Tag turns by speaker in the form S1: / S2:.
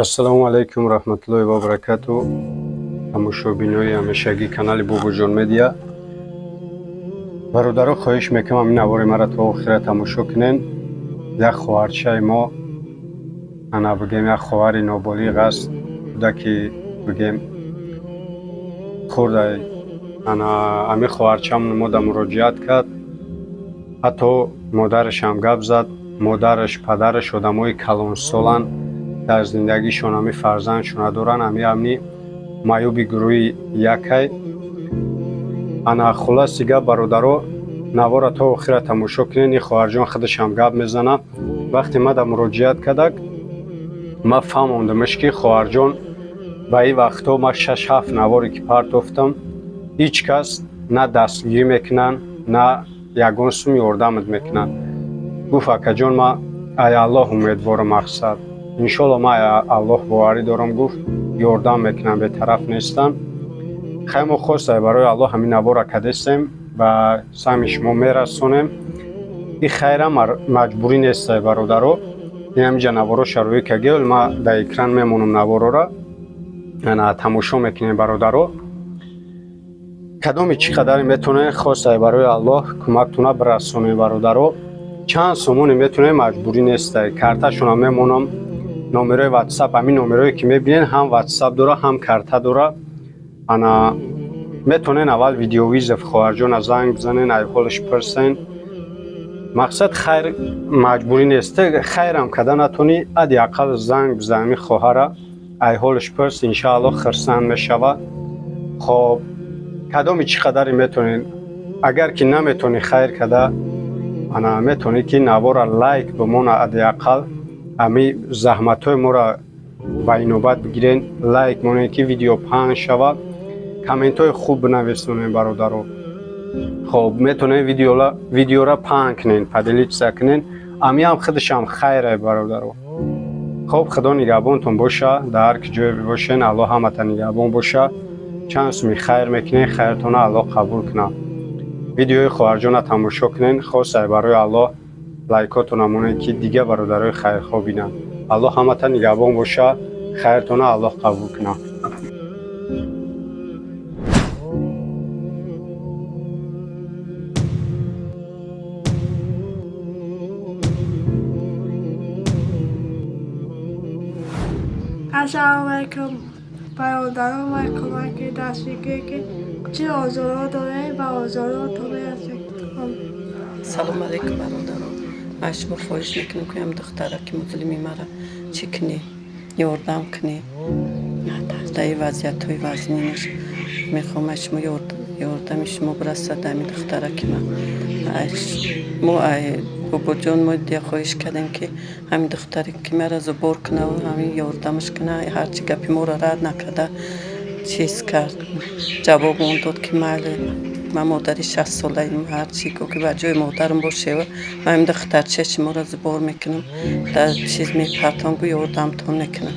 S1: Ассалому алайкум раҳматуллоҳи ва баракату. Тамошобинои ҳамешагии канали Бобоҷон Медиа. Бародаро, хоҳиш мекунам ин навори маро то охира тамошо кунен. Як хоҳарчаи мо, ана бигем, як хоҳари ноболиғ аст, кӯдаки бигем хурдай. Ана ҳамин хоҳарчаам мо да муроҷиат кард, ҳатто модарашам гап зад. Модараш, падараш одамои калонсоланд, дар зиндагишон ҳами фарзандшона доранд, ҳами ҳамни маъюби гурӯҳи якай. Ана хулоси гап, бародаро, навора то охира тамошо кунед. Ин хоҳарҷон худашам гап мезана. Вақте ма да муроҷиат кардак, ма фаҳмондамаш, ки хоҳарҷон, ба ин вақтҳо ма 6-7 наворе ки партофтам, ҳеҷ кас на дастгирӣ мекунанд, на ягон сум ёрдамат мекунанд. Гуфт: акаҷон, ма ай Аллоҳ умедворам, мақсад, иншолло, ма Аллоҳ боварӣ дорам. Гуфт, ёрдам мекунам, бетараф нестам. Хай, мо хостае барои Аллоҳ ҳамин навора кадестем, ба саҳми шумо мерасонем. Ин хайра маҷбурӣ нестае, бародаро. Ин ҳамиҷа наворо шароӣ кагел, ма дар экран мемонам, наворора ана тамошо мекунем. Бародаро, кадоми чӣ қадаре метавонед, хостае барои Аллоҳ кӯмактона бирасонем. Бародаро, чанд сомоне метавонед, маҷбурӣ нестае. Карташона мемонам, номерои ватсап, ҳамин номерое ки мебинед, ҳам ватсап дора, ҳам карта дора. Ана метавонед аввал видеовызов хоҳарҷона занг бизанен, айҳолаш пурсен. Мақсад, хайр маҷбурӣ нест. Хайрам када натонӣ, ади ақал занг бизан ҳамин хоҳара, айҳолаш пурс, иншааллоҳ хирсанд мешавад. Хоб, кадоми чӣ қадаре метавонед, агар ки наметавонӣ хайр када, ана метавонӣ ки навора лайк бимона, ади ақал ҳами заҳматҳои моро ба инобат бигирен, лайк монед, ки видео паҳн шавад, комментҳои хуб бинависонем, бародаро. Хоб, метавонед видеора паҳн кунен, поделиться кунен, амиам худашам хайре, бародаро. Хоб, Худо нигаҳбонтон боша, дар ҳар ки ҷое бошен, Аллоҳ ҳамата нигаҳбон боша. Чанд суми хайр мекунен, хайртона Аллоҳ қабул кунад. Видеои хоҳарҷона тамошо кунен, хосае барои Аллоҳ лайкотона монед, ки дига бародарои хайрхоҳ бинанд. Аллоҳ ҳамата нигаҳбон боша, хайртона Аллоҳ қабул кунад.
S2: Ассалому алайкум, бародарон ва кӯмаки дастгирӣ, ки чӣ озорҳо дорем, ба озорҳо мерасем.
S3: Салом алейкум, бародарон. Ман шумо хоҳиш мекунам, ки ҳам духтараки музлими мара чӣ кунӣ, ёрдам кунӣ дар ин вазъиятҳои вазнинаш. Мехоҳам аз шумо ёрдами шумо бирасад ҳамин духтараки ман. Мо ай бобоҷон мо дия хоҳиш кардем, ки ҳамин духтаре ки мара зубор кунаву ҳамин ёрдамаш куна. Ҳарчи гапи моро рад накарда, чиз кард, ҷавобмон дод, ки майли, ман модари 60-солаем, ҳарчи ко ки ба ҷои модарам бошева, ман ҳамин духтарча шуморо зубор мекунам, дар чиз мепартом, гу ёрдамтон мекунам.